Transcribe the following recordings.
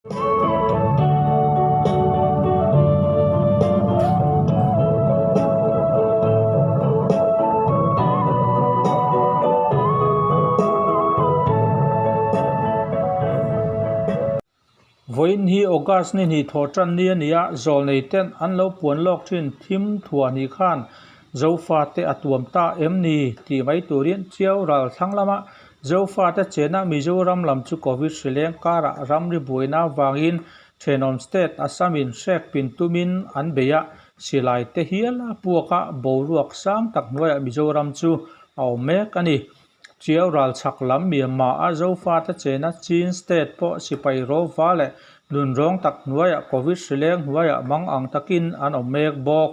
Vawiin hi August ni hnih thawh tan ni a ni a, zawlnei ten an lo puan lawk thin thim thuah hnih khan Zofate a tuam ta em ni tih mai turin Chiau ral thlang lama Zofate chenna Mizoram lam chu Covid hrileng karah ramri buaina avangin thenawm state Assam in hrek pin tumin an bei a, silai te hial a puak a, boruak sang tak hnuaiah Mizoram chu a awm mek a ni. Chiau ral chhak lam Myanmar a Zofate chenna Chin state pawh sipai rawva leh nunrawng tak hnuaiah Covid hrileng hnuaiah mang ang takin an awm mek bawk.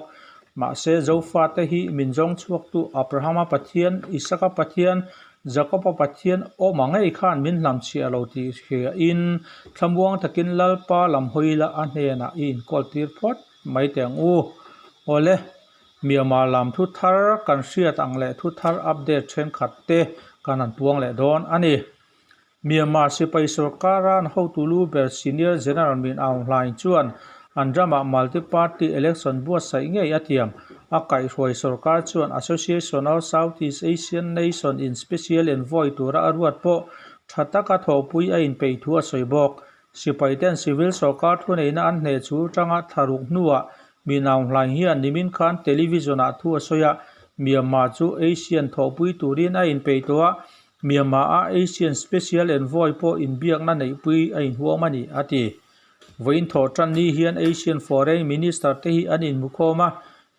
Mahse Zofate hi min zawng chhuaktu Abrahama Pathian, Isaka Pathian, Jakoba Pathian awm ang ngei khan min hlamchhiah lo tih hriain thlamuang takin Lalpa lam hawi la a hnenah i inkawl tir phawt mai teh ang u. Awle. Myanmar lam thu thar kan hriat ang leh thu thar update thenkhat te kan han puang leh dawn a ni. Myanmar sipai sorkara an hotu lu ber Senior General Min Aung Hlaing chuan an ramah multi-party election buatsaih ngei a tiam. A kaihhruai sorkar chuan Association of Southeast Asian Nation in Special Envoy tura a ruat pawh tha taka thawhpui a inpeih thu a sawi bawk. Sipai ten civil sorkar thuneihna an hneh chu tanga thlaruk hnuah Min Aung Hlaing hian nimin khan television ah thu a sawi a, Myanmar chu Asian thawhpui turin a inpeih tawh a, Myanmar a Asian Special Envoy pawh inbiakna neihpui a inhuam a ni, a ti. Vawiin thawh tan ni hian Asian Foreign Minister te hi an inhmukhawm a,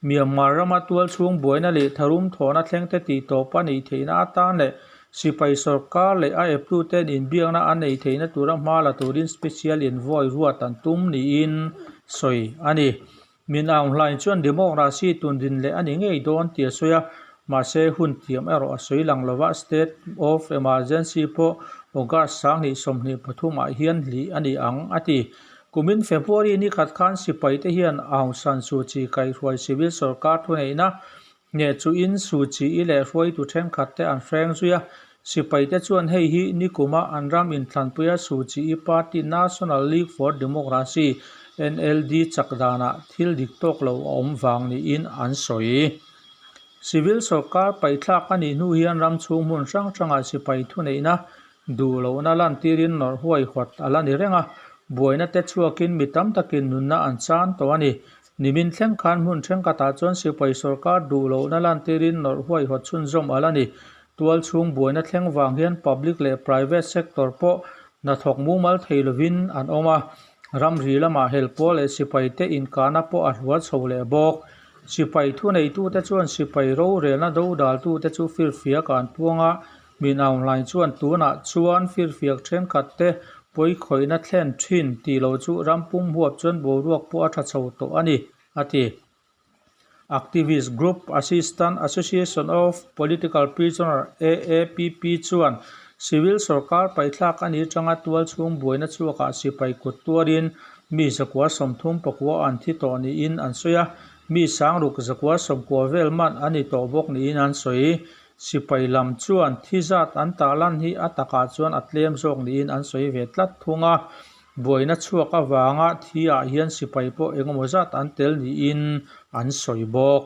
Myanmar rama tualchhung buaina leh tharum thawhna thlengte tih tawp a nih theihna atan leh sipai sorkar leh a eptuten inbiakna an nei theihna tura hma la turin Special Envoy ruat an tum niin sawi a ni. Min Aung Hlaing chuan democracy tundin leh a ni ngei dawn tih a sawi a, mahse hun tiam erawh a sawi lang lova State of Emergency pawh August 2023 ah hian hlih a ni ang a ti. Kumin February ni khat khan sipaite hian Aung San Suu Kyi kaihhruai civil sorkar thuneihna hneh chuhin Suu Kyi-i leh hruaitu thenkhat te an hreng zui a. Sipaite chuan hei hi nikuma an ram inthlanpuia Suu Kyi-i party National League for Democracy, NLD, chak danah thil dik tawk lo a awm vang niin an sawi. Civil sorkar paihthlak a nih hnu hian ram chhung hmun hrang hrangah sipai thuneihna Duh lohna lantirin nawrh huaihawt a la ni reng a, buaina te chhuakin mi tam takin nunna an chan tawh a ni. Nimin thleng khan hmun thenkhatah chuan sipai sorkar duh lohna lantirin nawrh huaihawt chhunzawm a la ni. Tual chhung buaina thleng vang hian public leh private sector pawh hnathawk mumal thei lovin an awm a, ramri lamah helpawl leh sipai te inkahna pawh a hluar chho leh bawk. Sipai thuneitute chuan sipai rorelna dodaltute chu firfiak an puang a, Min Aung Hlaing chuan tunah chuan firfiak thenkhat te pawikhawihna thlen thin tih lo chu ram pum huap chuan boruak pawh a tha chho tawh a ni, a ti. Activist group Assistant Association of Political Prisoner, AAPP, chuan civil sorkar paithlak a nih atanga tual chhung buaina chhuakah sipai kut tuarin mi 334 an thi tawh niin an sawi a, mi sangruk 190 vel man a ni tawh bawk niin an sawi. Sipai lam chuan thi zat an tah lan hi a takah chuan a tlem zawk niin an sawi ve tlat thung a, buaina chhuak avanga thi ah hian sipai pawh engemaw zat an tel niin an sawi bawk.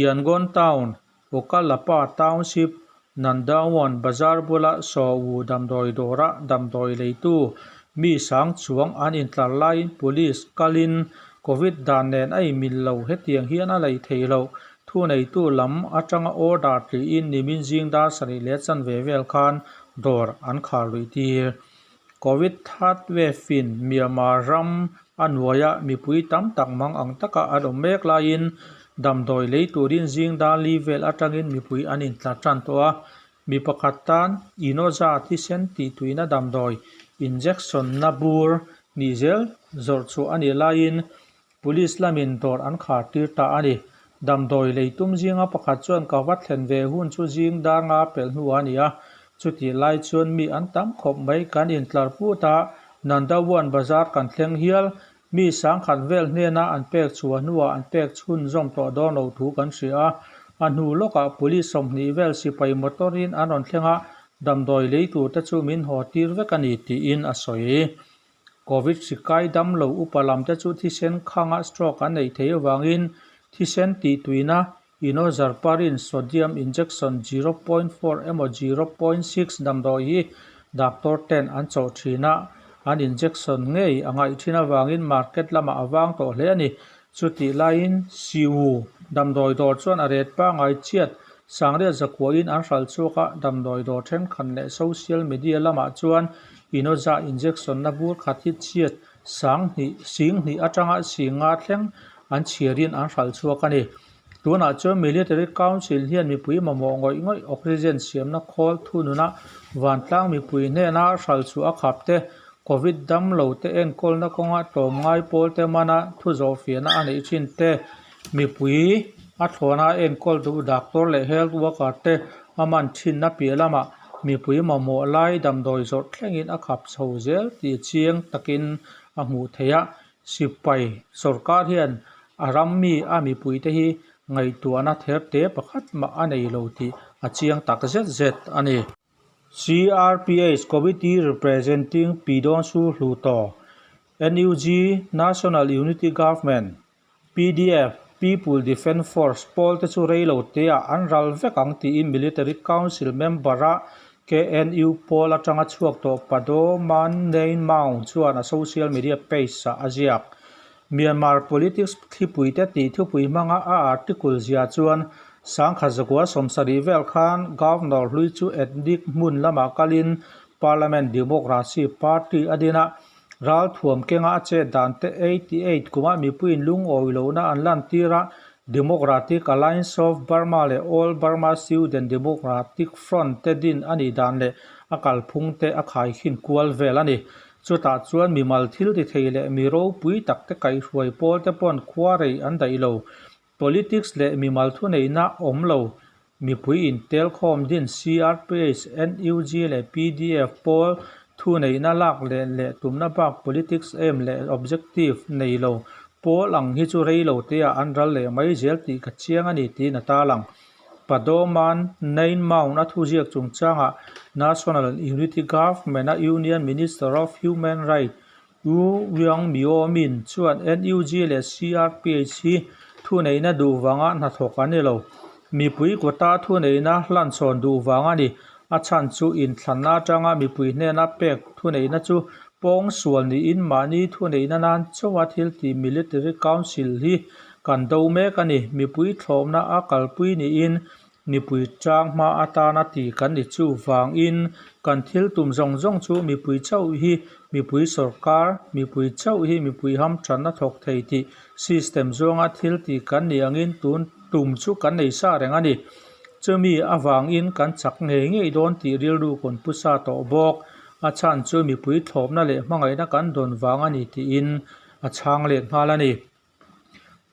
Yangon Town, Okalapa Township, Nandawan Bazar bula Sawu damdawi dawra damdawi leitu mi sang chuang an intlar laiin Police kalin Covid dan nen a inmil lo hetiang hian a lei thei loh Thuneitu lam atanga order tliin nimin zing dar sarih leh chanve vel khan dawr an khar luih tir. Covid third wave in Myanmar ram a hnuaia mipui tam tak mang ang taka an awm mek laiin damdawi lei turin zing dar li vel atangin mipui an intla tan tawh a. Mi pakhat tan Inoza thisen tih tuina damdawi injection na bur nih zel zawrh chhuah a nih laiin Police lamin dawr an khar tir ta a ni. Damdawi lei tum zinga pakhat chuan ka va thlen ve hun chu zing dar nga pelh hnu a ni a, chutih lai chuan mi an tam khawp mai kan intlar put a, Nandawan bazar kan thleng hial. Mi sangkhat vel hnena an pek chhuah hnuah an pek chhunzawm tawh dawn lo thu kan hria a, a hnu lawkah police 20 vel sipai motor in an rawn thleng a, damdawi lei tur te chu min haw tir vek a ni tiin a sawi. Covid hri kai dam lo upa lam te chu thisen khanga stroke an neih theih avangin thisen tihtuina Enoxaparin sodium injection 0.4 emaw 0.6 damdawi hi doctor ten an chawh thin a, an injection ngei a ngaih thin avangin market lamah a vang tawh hle a ni. Chutih laiin Siu damdawi dawr chuan a ret pangngai chiat Sangriat zakuahin an hralh chhuak a, damdawi dawr thenkhat leh social media lamah chuan Inoza injection na bur khat hi chiat sanghnih singhnih atanga singa thleng an chhiarin an hralh chhuak a ni. Tunah chuan Military Council hian mipui mamawh ngawih ngawih oxygen siamna khawl thununa vantlang mipui hnena hralh chhuah a khap te, Covid damlo te enkawlna kawnga tlawmngai pawl te mana thu zawhfiahna a neih thin te, mipui a thlawna enkawl duh doctor leh health worker te a man thinna piah lamah mipui mamawh lai damdawi zawrh thlengin a khap chho zel tih chiang takin a hmuh theih a. Sipai sorkar hian a ram mi a mipuite hi ngaihtuahna therte pakhat mah a nei lo tih a chiang tak zet zet a ni. CRPH Committee Representing Pyidaungsu Hluttaw, NUG, National Unity Government, PDF, People Defence Force, pawl te chu rei lo teah an ral vek ang tiin Military Council member-a KNU pawl atanga chhuak tawh Pado Man Nain Maung chuan a social media page-ah a ziak. Myanmar politics thlipuite tih thupui hmanga a article zia chuan sangkhat zakua sawmsarih vel khan Governor hlui chu ethnic hmun lamah kalin Parliament Democracy Party a din a, Ralthuam kenga a chet dan te 88 kumah mipuiin lungawi lohna an lantir a, Democratic Alliance of Burma leh All Burma Student Democratic Front te din a nih dan leh a kalphung te a khaikhin kual vel a ni. Chutah chuan mimal thil ti thei leh mi ropui tak te kaihhruai pawl te pawn khua rei an daih lo. Politics leh mimal thuneihna awm lo Mipui intelkhawm din CRPH, NUG leh PDF pawl thuneihna lak leh leh tumna bak politics aim leh objective nei lo pawl ang hi chu rei lo teah an ral leh mai zel tih ka chiang a ni tiin a tarlang. Padoman Nain Maung a thuziak chungchangah National Unity Government-a Union Minister of Human Rights U Wiang Myo Min chuan NUG leh CRPH hi thuneihna duh vanga hnathawk an ni lo. Mipui quota thuneihna hlanchhawn duh vang a ni. A chhan chu inthlanna atanga mipui hnena pek thuneihna chu pawngsual niin mahni thuneihna nan chauha thil tih Military Council hi kan do mek a ni. Mipui thlawmna a kalpui niin Mipui tang hma atana ti kan ni chu vangin kan thil tum zawng zawng chu mipui chauh hi mipui sawrkar, mipui chauh hi mipui hamthanna thawk thei tih system zawnga thil ti kan nih angin tun tum chu kan nei sa reng a ni. Chumi avangin kan chak ngei ngei dawn tih rilru kawn pu sa tawh bawk. A chhan chu mipui thlawpna leh hmangaihna kan dawn vang a ni tiin a chhang let nghal a ni.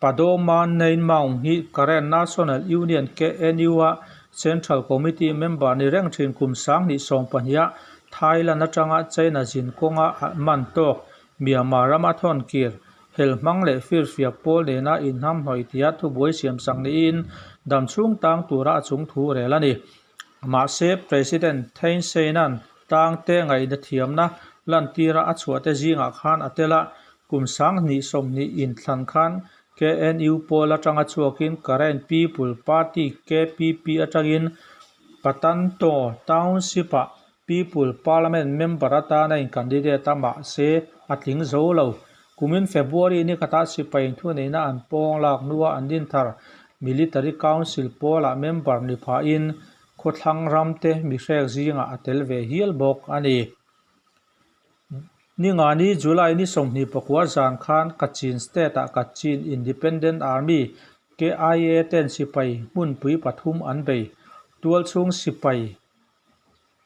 Padoma Nain Maung hi Karen National Union, KNU, a Central Committee member ni reng thin kum 2012-a Thailand atanga China zin kawnga a man tawk Myanmar rama thawn kir hel hmang leh firfiak pawl nena inhnamhnawih tia thubuai siamsak niin damchhung tang tura a chung thu rel a ni. Mahse, President Thein Sein-a'n tangte ngaihna thiamna lantira a chhuahte zingah khan a tel a, kum 2020 inthlan khan KNU pawl atanga chhuakin Karen People Party, KPP, atangin Patanto Township-ah People Parliament member atana in-candidate a, mahse a tling zo lo. Kumin February ni khatah sipai thuneihna an pawng lak hnua an dinthar Military Council pawlah member ni phahin khawthlang ramte mihrek zingah a tel ve hial bawk a ni. Ningani July ni 24 zan khan Kachin State-ah Kachin Independent Army, KIA, ten sipai hmunpui pathum an bei. Tualchhung sipai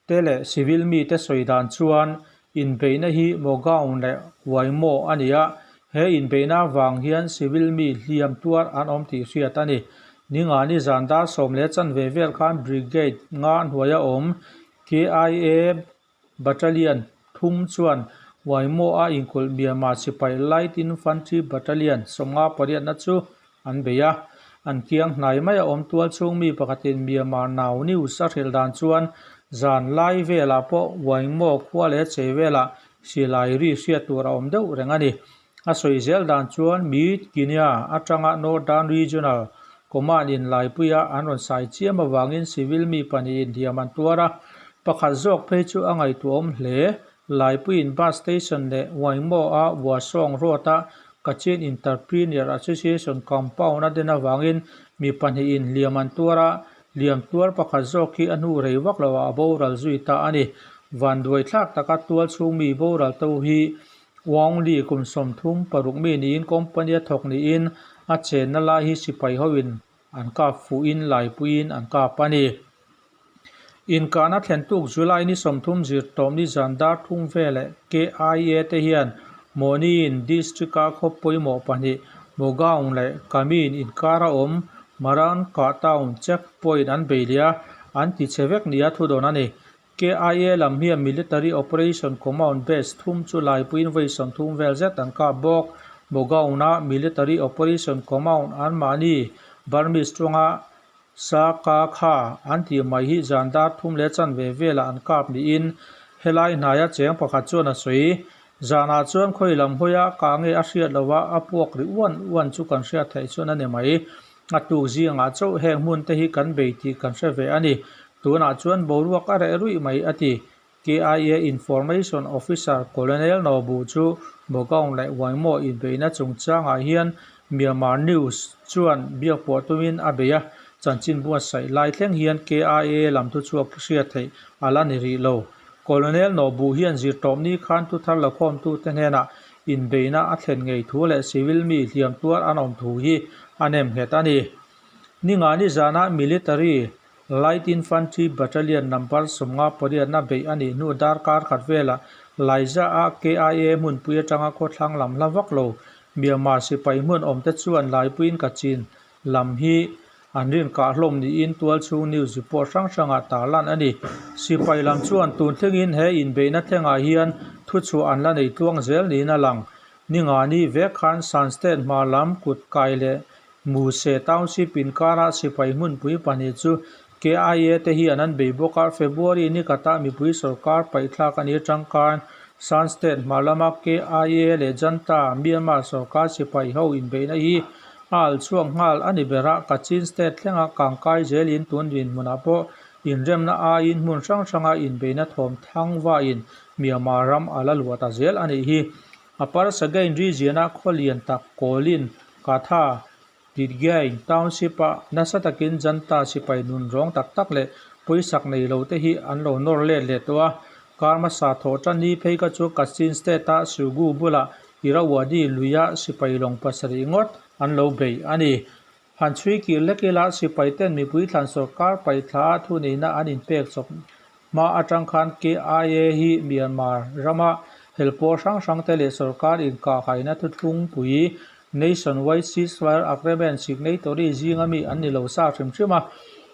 te leh civil mite sawi dan chuan inbeihna hi Mogaon leh Huaimo a ni a, he inbeihna avang hian civil mi hliam tuar an awm tih hriat a ni. Ningani zan dar 10:15 vel khan Brigade nga hnuaia awm KIA Battalion thum chuan Huaimo a inkulh Myanmar sipai Light Infantry Battalion 58 na chu an bei a. An kiang hnai mai a awm tual chhung mi pakhatin Myanmar Now News a hrilh dan chuan zan lai velah pawh Waingmaw khua leh chei velah silai ri hriat tur a awm deuh reng a ni. A sawi zel dan chuan Myitkyina atanga Northern Regional Command in Laipuia an rawn sai chiam avangin civil mi pahnihin hliam an tuar a, pakhat zawk phei chu a ngaihtuahawm hle. Laipuiin bus station leh Waingmaw-a Vuasawng Road-a Kachin Entrepreneur Association compound a den avangin mi pahnihin hliam an tuar a, hliam tuar pakhat zawk hi a hnu rei vak loah a boral zui ta a ni. Vanduai thlak taka tual chhung mi boral to hi Wang Li kum 36 mi niin company a thawk niin a chenna lai hi sipai hoin an kap fuhin laipuiin an kap a ni. Inkahna thlen tuk July ni 30 zirtawp ni zan dar thum veleh KIA te hian Mawniin District-a khaw pawimawh pahnih Mogaung leh Kamin inkara awm Marangkah Town check point an bei leh a, an ti chhe vek nia thudawn a ni. KIA lam hian Military Operation Command Base thum chu laipuiin vawi 30 vel zet an kap bawk. Mogaung-a Military Operation Command anmahni Burmese tawnga Sa ka kha an tih mai hi zan dar thum leh chanve velah an kap niin helai hnaia cheng pakhat chuan a sawi. Zanah chuan khawi lam hawia kah nge a hriat lova a puak ri uan uan chu kan hriat theih chuan a ni mai. A tuk zingah chauh heng hmun te hi kan bei tih kan hre ve a ni. Tunah chuan boruak a reh ruih mai a ti. KIA Information Officer Colonel Nobu chu Mogaung leh Waingmaw inbeihna chungchangah hian Myanmar News chuan biak pawh tumin a bei a, chanchin buatsaih lai thleng hian KIA lam thuchhuak hriat theih a la ni rih lo. Colonel Nobu hian zirtawpni khan thuthar lakhawmtute hnenah inbeihna a thlen ngei thu leh civil mi hliam tuar an awm thu hi a nemnghet a ni. Ningani zana Military Light Infantry Battalion number 58 na beih a nih hnu darkar khat velah Laiza-a KIA hmunpui atanga khawthlang lam hla vak lo Myanmar sipai hmun awmte chuan Laipuiin Kachin lam hi an rin kah hlawm niin tualchhung news report hrang hrangah tarlan a ni. Sipai lam chuan tun thlengin he inbeihna thlengah hian thuchhuah an la nei tluang zel niin a lang. Ningani vek khan Shan State hma lam kut kai leh Muse Township inkara sipai hmunpui pahnih chu KIA te hian an bei bawk a, February ni khatah mipui sorkar paihthlak a ni atangkan Shan State hma lama KIA leh Junta, Myanmar sorkar sipai ho inbeihna hi a alh chhuak nghal a ni ber a, Kachin State thlenga kangkai zelin tun dinhmunah pawh inremna aiin hmun hrang hranga inbeihna thawm thang vain Myanmar ram a la luah ta zel a nih hi. Upper Sagaing region-a khaw lian tak Kawlin, Katha, Titgain Township-a nasa takin Junta sipai nun rawng tak tak leh pawisak nei lo te hi an lo nawr let leh tawh a. Kar hmasa thawh tan ni phei kha chu Kachin State-a Sugu bulah Irrawaddy luia sipai lawng pasarih ngawt an lo bei a ni. Han chhui kir lek ila sipai ten mipui thlan sorkar paihthla a thuneihna an inpek chawp hma atang khan KIA hi Myanmar rama helpawl hrang hrang te leh sorkar inkahhaina thuthlungpui Nationwide Ceasefire Agreement signatory zinga mi an ni lo sa hrim hrim a.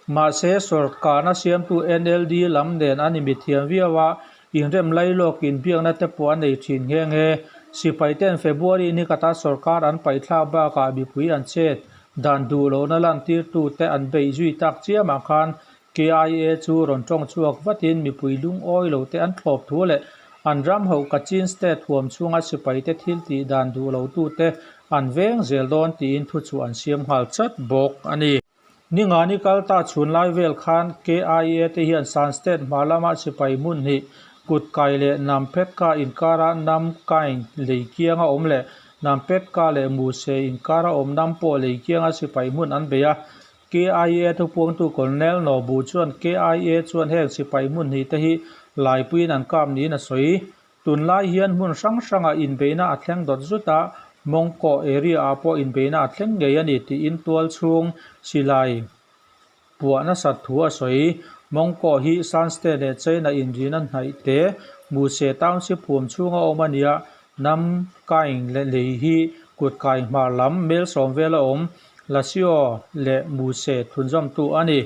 Mahse, sorkarna siamtu NLD lam nen an inmithiam viau a, inrem lailawk inbiakna te pawh an nei thin nghe nghe. Sipai ten February ni kata sorkar an paihthlak bakah mipui an chet dan duh lohna lantirtu te an beih zui tak chiamah khan KIA chu rawn tawng chhuak vatin mipui lungawi lo te an thlawp thu leh an ram ho Kachin State huam chhunga sipaite thil tih dan duh lo tute an veng zel dawn tiin thuchhuah an siam nghal chat bawk a ni. Ningani kal ta chhun lai vel khan KIA te hian Shan State hma lama sipai hmun hnih Kutkai leh Nampetka inkara Namkain lei kianga awm leh Nampetka leh Muse inkara awm Nampawh lei kianga sipai hmun an bei a. KIA thupuangtu Colonel Nobu chuan KIA chuan heng sipai hmun hnih te hi laipuiin an kap niin a sawi. Tunlai hian hmun hrang hrangah inbeihna a thleng dawt zut a, Mawngkaw area ah pawh inbeihna a thleng ngei a ni tiin tual chhung silai puah nasat thu a sawi. Mawngkaw hi Shan State leh China inrina hnaih te Muse Township huam chhunga awm a nia, Namkaing lei hi kutkai hmar lam mel sawm vela awm Lasio leh Muse thunzawmtu a ni.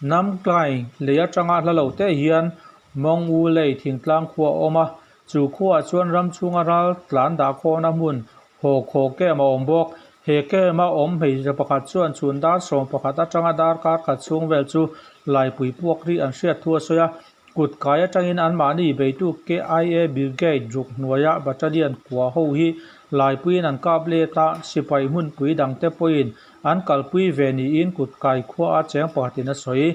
Namkaing lei atanga hla lo te hian Mawng U lei thingtlang khua a awm a, chu khuaah chuan ram chhunga ral tlan dah khawna hmun haw khaw kem a awm bawk. He kem a awm hmeichhe pakhat chuan chhun dar 11 atanga darkar khat chhung vel chu laipui puak ri an hriat thu a sawi a. Kut kai atangin anmahni beitu KIA Brigade ruk hnuaia battalion kua ho hi laipuiin an kap let a, sipai hmunpui dangte pawhin an kalpui ve niin kut kai khua a cheng pakhatin a sawi.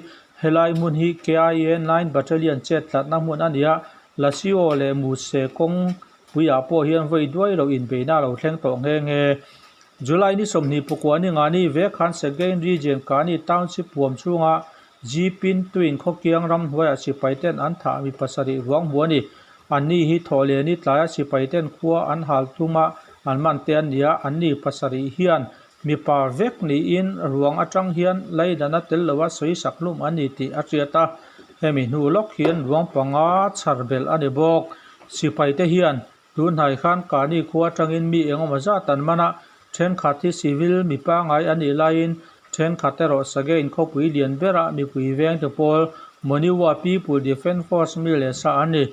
Helai hmun hi KIA 9 Battalion chet tlatna hmun a ni a, Lasio leh Muse kawngpuiah pawh hian vawi duai lo inbeihna a lo thleng tawh nghe nghe. July ni 20 pakua ni nga ni vek khan Sagaing Region Kani Township huam chhunga Jipin Twin khawkiang ramhnuaiah sipai ten an thah mi pasarih ruang hmu a ni. Anni hi thawhlehni tlaia sipai ten khua an hal tum a, an man te an ni a, anni pasarih hian mipa vek niin ruang atang hian laidana tel loa sawi sak hlum an ni tih a hriat a. Hemi hnu lawk hian ruang panga chhar belh a ni bawk. Sipai te hian Tunhnai khan Kani khua atangin mi engemaw zat an man a, thenkhat hi civil mi pangngai an nih laiin thenkhat erawh Sagaing khawpui lian bera mipui vengte pawl Monywa People Defence Force mi leh sa an ni.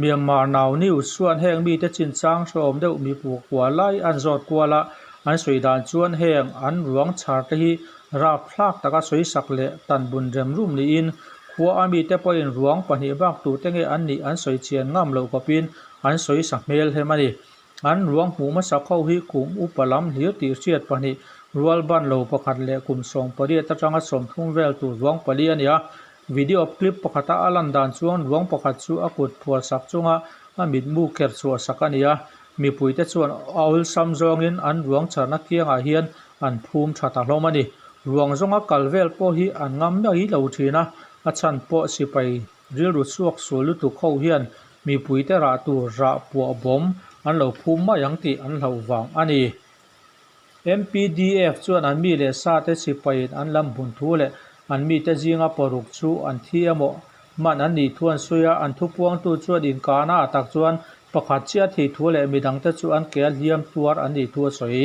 Myanmar Now News chuan heng mite chinchang hrehawm deuh mipu kua lai an zawt kual a, an sawi dan chuan heng an ruang chhar te hi rapthlak taka sawi sak leh tan bun rem rum niin khua a mite pawhin ruang pahnih bak tute nge an nih an sawi chian ngam loh khawpin An sawi sa hmel hem a ni. An ruang hmuh hmasa kho hi kum upa lam hlir tih hriat pahnih, rual ban lo pakhat leh kum 18 atanga 30 vel tur ruang pali a ni a. Video clip pakhata a lan dan chuan ruang pakhat chu a kut phuar sak chunga a mitmu ker chhuah sak a ni a. Mipuite chuan awlsam zawngin an ruang chharna kiangah hian an phum tha ta hlawm a ni. Ruang zawnga kal vel pawh hi an ngam mai lo thin a, a chhan pawh sipai Rilru chhuak sual lutuk ho hian mipuite rah tur rah puah bawm an lo phum mai ang tih an hlauh vang a ni. MPDF chuan an mi leh sate sipaiin an lam hmun thu leh an mite zinga paruk chu an thi emaw man an nih thu an sawi a, an thupuangtu chuan inkahna ah tak chuan pakhat chiah thih thu leh midangte chu an ke a hliam tuar an nih thu a sawi.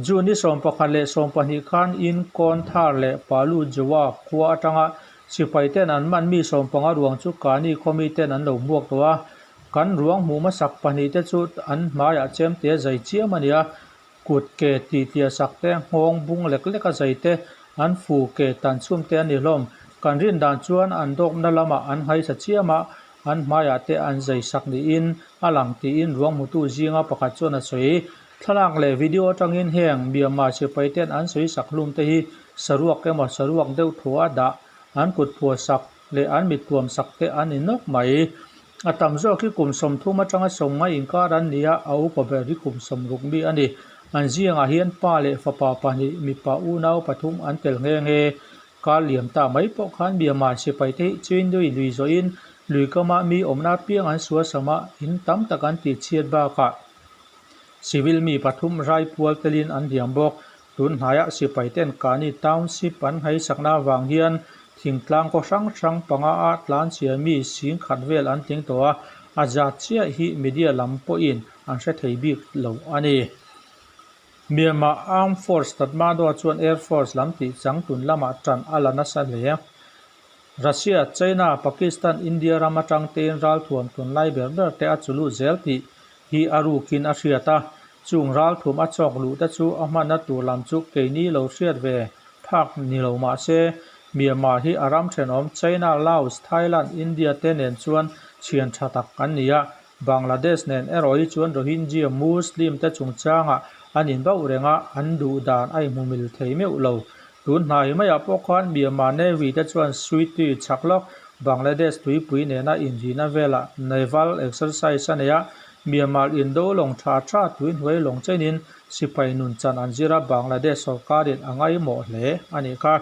June ni 11 leh 12 khan In Kawn Thar leh Palu Jawa khua atanga Sipai ten an man mi 15 ruang chu Kani khawmi ten an lo hmuak tawh a, kan ruang hmuh hmasak pahnih te chu an hmaiah chemte zai chiam a ni a, kut ke tih tliah sak te, nghawng bung lek lek a zai te, an fu ke tan chhum te a ni hlawm. Kan rin dan chuan an dawkna lamah an nghaisa chiam a, an hmaiah te an zai sak niin a lang tiin ruang hmutu zinga pakhat chuan a sawi. Thlalak leh video atangin heng Myanmar sipai ten an sawi sak hlum te hi saruak emaw saruak deuh thu a dah an kut phuah sak leh an mit tuam sak te an ni nawk mai. A tam zawk hi kum 30 atanga 50 inkar an ni a, a upa ber hi kum 60 mi a ni. An zingah hian pa leh fapa pahnih, mipa unau pathum an tel nghe nghe. Kar liam ta mai pawh khan Myanmar sipai te hi Chindui lui zawhin lui kama mi awmna apiang an sual sam a, in tam tak an tihchhiat bakah Civil mi pathum rai pual telin an hliam bawk. Tun hnaiah sipai ten Kani Township an nghaisakna avang hian thingtlang khaw hrang hrang panga a tlanchhia mi sing khat vel an tling tawh a, a zat chiah hi media lam pawhin an hre thei bik lo a ni. Myanmar Armed Force Tatmadaw chuan Air Force lam tih chang tun lamah tan a la nasa hle. Russia, China, Pakistan, India ram atang tein ralthuam tunlai ber ber te a chulu zel tih hi a rukin a hriat a. Chung ralthuam a chawk luh te chu a hmanna tur lam chu keini lo hriat ve phak ni lo mah se, Myanmar hi a ram thenawm China, Laos, Thailand, India te nen chuan thian tha tak an ni a. Bangladesh nen erawh hi chuan Rohingya Muslim te chungchangah an inbauh reng a, an duh dan a inhmumil thei meuh lo. Tun hnai maiah pawh khan Myanmar Navy te chuan Suiti chhak lawk Bangladesh tuipui nena inrina velah naval exercise a nei a, Myanmar indo lawng tha tha tui hnuai lawng chenin sipai nun chan an zir a, Bangladesh sorkarin a ngaimawh hle a nih kha.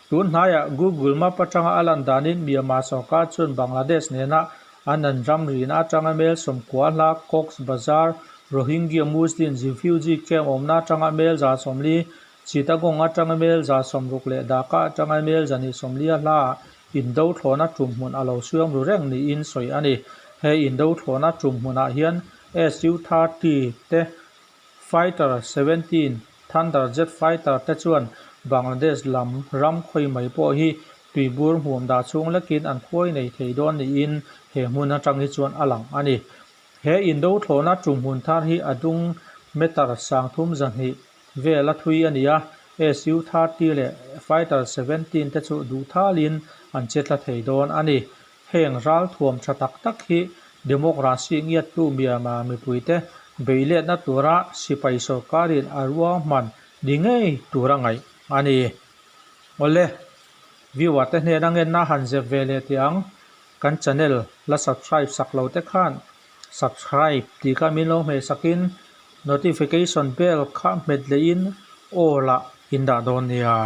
Tun hnaiah Google Map atanga a lan danin Myanmar sorkar chuan Bangladesh nena an an ramrina atanga mel 90 hla Cox's Bazar Rohingya Muslim refugee camp awmna atanga mel 140 Chittagong atanga mel 60 leh Dhaka atanga mel 240 a hlaah indo thlawhna tum hmun a lo suam ru reng niin sawi a ni. He indo thlawhna tum hmunah hian Su-30 te Fighter 17 Thunder jet fighter te chuan Bangladesh lam ram khawi mai pawh hi tuibur hmuam dah chhung lekin an khuai nei thei dawn niin he hmun atang hi chuan a lang a ni. He indo thlawhna tum hmun thar hi a dung meter 3200 vel a thui a ni a, Su-30 leh Fighter 17 te chu duh thalin an che tla thei dawn a ni. Heng ralthuam tha tak tak hi democracy ngiattu Myanmar mipuite beihletna tura sipai sorkarin a ruahman ni ngei tura ngaih a ni. Awle, viewer te hnena ngenna han zep ve leh teh ang. Kan channel la subscribe sak lo te khan subscribe tih kha min lo hmeh sakin notification bell kha hmet lehin all ah in dah dawn nia.